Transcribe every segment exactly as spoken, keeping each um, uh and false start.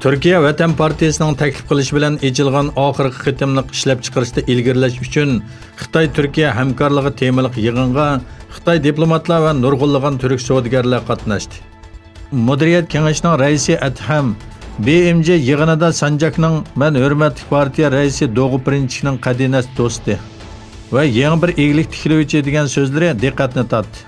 تۈركىيە ۋەتەن پارتىيىسىنىڭ تەكلىپ قىلىشى بىلەن ئېچىلغان ئاخىرقى قېتىملىق ئىشلەپچىقىرىشتا ئىلگىرىلەش ئۈچۈن خىتاي-تۈركىيە ھەمكارلىقى تېمىلىق يىغىنغا خىتاي دىپلوماتلار ۋە نۇرغۇنلىغان تۈرك سودىگەرلەر قاتناشتى. مۇدىرىيەت كېڭىشىنىڭ رەئىسى ئەدھەم، بى ئېم جى يىغىنىدا سانجاكنىڭ، مەن ھۆرمەتلىك پارتىيە رەئىسى دوغۇ پىرىنچىكنىڭ قەدىناس دوستى ۋە يېڭى بىر ئىگىلىك تىكلىۋىچى دېگەن سۆزلىرى دىققەتنى تارتتى.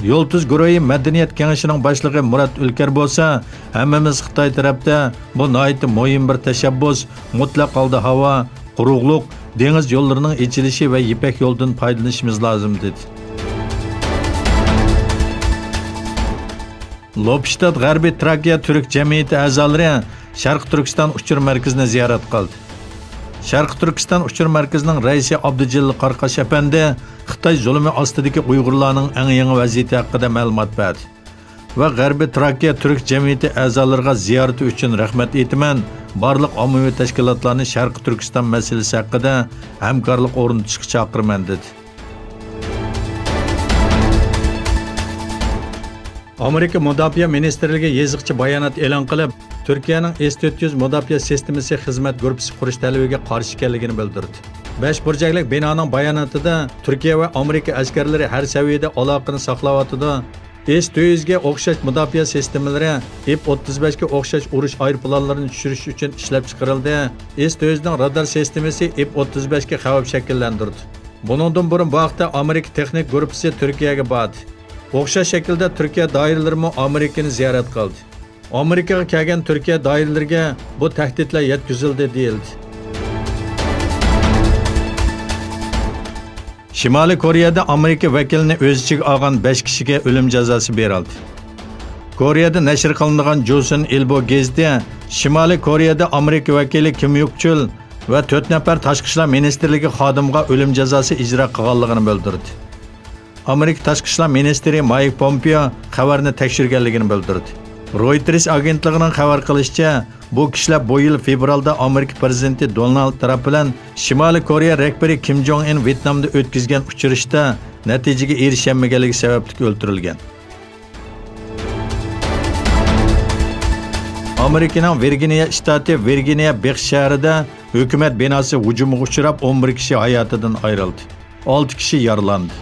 يۇلتۇز گۇرۇھى مەدەنىيەت كېڭىشىنىڭ باشلىقى مۇرات ئۆلكەر بولسا، ھەممىمىز خىتاي تەرەپتە بۇ ناھايىتى مۇھىم بىر تەشەببۇس، مۇتلەق ھالدا ھاۋا، قۇرۇقلۇق، دېڭىز يوللىرىنىڭ ئېچىلىشى ۋە يىپەك يولىدىن پايدىلىنىشىمىز لازىم، دېدى. لوپشتات غەربىي تراكىيە تۈرك جەمئىيىتى ئەزالىرى شەرقىي تۈركىستان ئۇچۇر مەركىزىنى زىيارەت قىلدى. شەرقىي تۈركىستان ئۇچۇر مەركىزىنىڭ رەئىسى ئابدۇجېلىل قاراقاش ئەپەندى خىتاي زۇلۇمى ئاستىدىكى ئۇيغۇرلارنىڭ ئەڭ يېڭى ۋەزىيىتى ھەققىدە مەلۇمات بەردى ۋە غەربىي تراكىيە تۈرك جەمئىيىتى ئەزالىرىغا زىيارىتى ئۈچۈن رەھمەت ئېيتىمەن، بارلىق ئاممىۋى تەشكىلاتلارنى شەرقىي تۈركىستان مەسىلىسى ھەققىدە ھەمكارلىق ئورنىتىشقا چاقىرىمەن، دېدى. ئامېرىكا مۇداپىئە مىنىستىرلىكى يېزىقچە بايانات ئېلان قىلىپ، تۈركىيەنىڭ ئېس تۆت يۈز مۇداپىئە سىستېمىسى خىزمەت گۇرۇپپىسى قۇرۇش تەلىپىگە قارشى ئىكەنلىكىنى بىلدۈردى. بەش بۇرجەكلىك بىنانىڭ باياناتىدا تۈركىيە ۋە ئامېرىكا ئەسكەرلىرى ھەر سەۋىيەدە ئالاقىنى ساقلاۋاتىدۇ. ئېس تۆت يۈزگە ئوخشاش مۇداپىئە سىستېمىلىرى، ئىپ ئوتتۇز بەشكە ئوخشاش ئۇرۇش ئايروپىلانلىرىنى چۈشۈرۈش ئۈچۈن ئىشلەپچىقىرىلدى. ئېس تۆت يۈزنىڭ رادار سىستېمىسى ئىپ ئوتتۇز بەشكە خەۋپ شەكىللەندۈردى. بۇنىڭدىن بۇرۇن بۇ ھەقتە ئامېرىكا تېخنىك گۇرۇپپىسى تۈركىيەگە باردى. ئوخشاش شەكىلدە تۈركىيە دائىرىلىرىمۇ ئامېرىكىنى زىيارەت قىلدى. ئامېرىكىغا كەلگەن تۈركىيە دائىرىلىرىگە بۇ تەھدىتلەر يەتكۈزۈلدى، دېيىلدى. شىمالىي كورېيەدە ئامېرىكا ۋەكىلىنى ئۆز ئىچىگە ئالغان بەش كىشىگە ئۆلۈم جازاسى بېرىلدى. كورېيەدە نەشر قىلىنىدىغان جۇسۇن ئىلبو گېزىتى شىمالىي كورېيەدە ئامېرىكا ۋەكىلى كىم يۇك چۈل ۋە تۆت نەپەر تاشقى ئىشلار مىنىستىرلىكى خادىمىغا ئۆلۈم جازاسى ئىجرا قىلغانلىقىنى بىلدۈردى. ئامېرىكا تاشقى ئىشلار مىنىستىرى مايك پومپېئو خەۋەرنى تەكشۈرگەنلىكىنى بىلدۈردى. رويتېرس ئاگېنتلىقىنىڭ خەۋەر قىلىشىچە، بۇ كىشىلەر بۇ يىل فېۋرالدا ئامېرىكا پىرېزىدېنتى دونالد ترامپ بىلەن شىمالىي كورېيە رەھبىرى كىم جوڭ ئىن ۋيېتنامدا ئۆتكۈزگەن ئۇچرىشىشتا نەتىجىگە ئېرىشەلمىگەنلىكى سەۋەبلىك ئۆلتۈرۈلگەن. ئامېرىكىنىڭ ۋىرگىنىيە شتاتى ۋىرگىنىيە بېخ شەھىرىدە ھۆكۈمەت بىناسى ھۇجۇمغا ئۇچراپ، ئون بىر كىشى ھاياتىدىن ئايرىلدى. ئالتە كىشى يارىلاندى.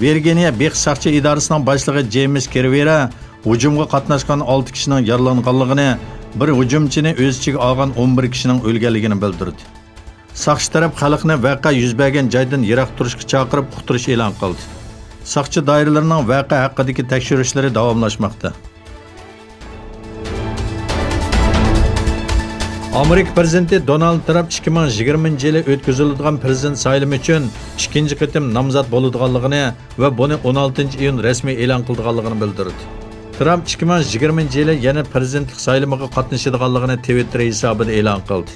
ۋىرگىنىيە بېخ ساقچى ئىدارىسىنىڭ باشلىقى جېيمىس كىرۋېرا ھۇجۇمغا قاتناشقان ئالتە كىشىنىڭ يارىلانغانلىقىنى، بىر ھۇجۇمچىنى ئۆز ئىچىگە ئالغان ئون بىر كىشىنىڭ ئۆلگەنلىكىنى بىلدۈردى. ساقچى تەرەپ خەلقنى ۋەقە يۈز بەرگەن جايدىن يىراق تۇرۇشقا چاقىرىپ، ئۇقتۇرۇش ئېلان قىلدى. ساقچى دائىرىلىرىنىڭ ۋەقە ھەققىدىكى تەكشۈرۈشلىرى داۋاملاشماقتا. ئامېرىكا پىرېزىدېنتى دونالد ترامپ ئىككى مىڭ يىگىرمىنچى يىلى ئۆتكۈزۈلىدىغان پىرېزىدېنت سايلىمى ئۈچۈن ئىككىنچى قېتىم نامزات بولىدىغانلىقىنى ۋە بۇنى ئون ئالتىنچى ئىيۇن رەسمىي ئېلان قىلىدىغانلىقىنى بىلدۈردى. ترامپ ئىككى مىڭ يىگىرمىنچى يىلى يەنە پىرېزىدېنتلىق سايلىمىغا قاتنىشىدىغانلىقىنى تىۋىتتېر ھېسابىدا ئېلان قىلدى.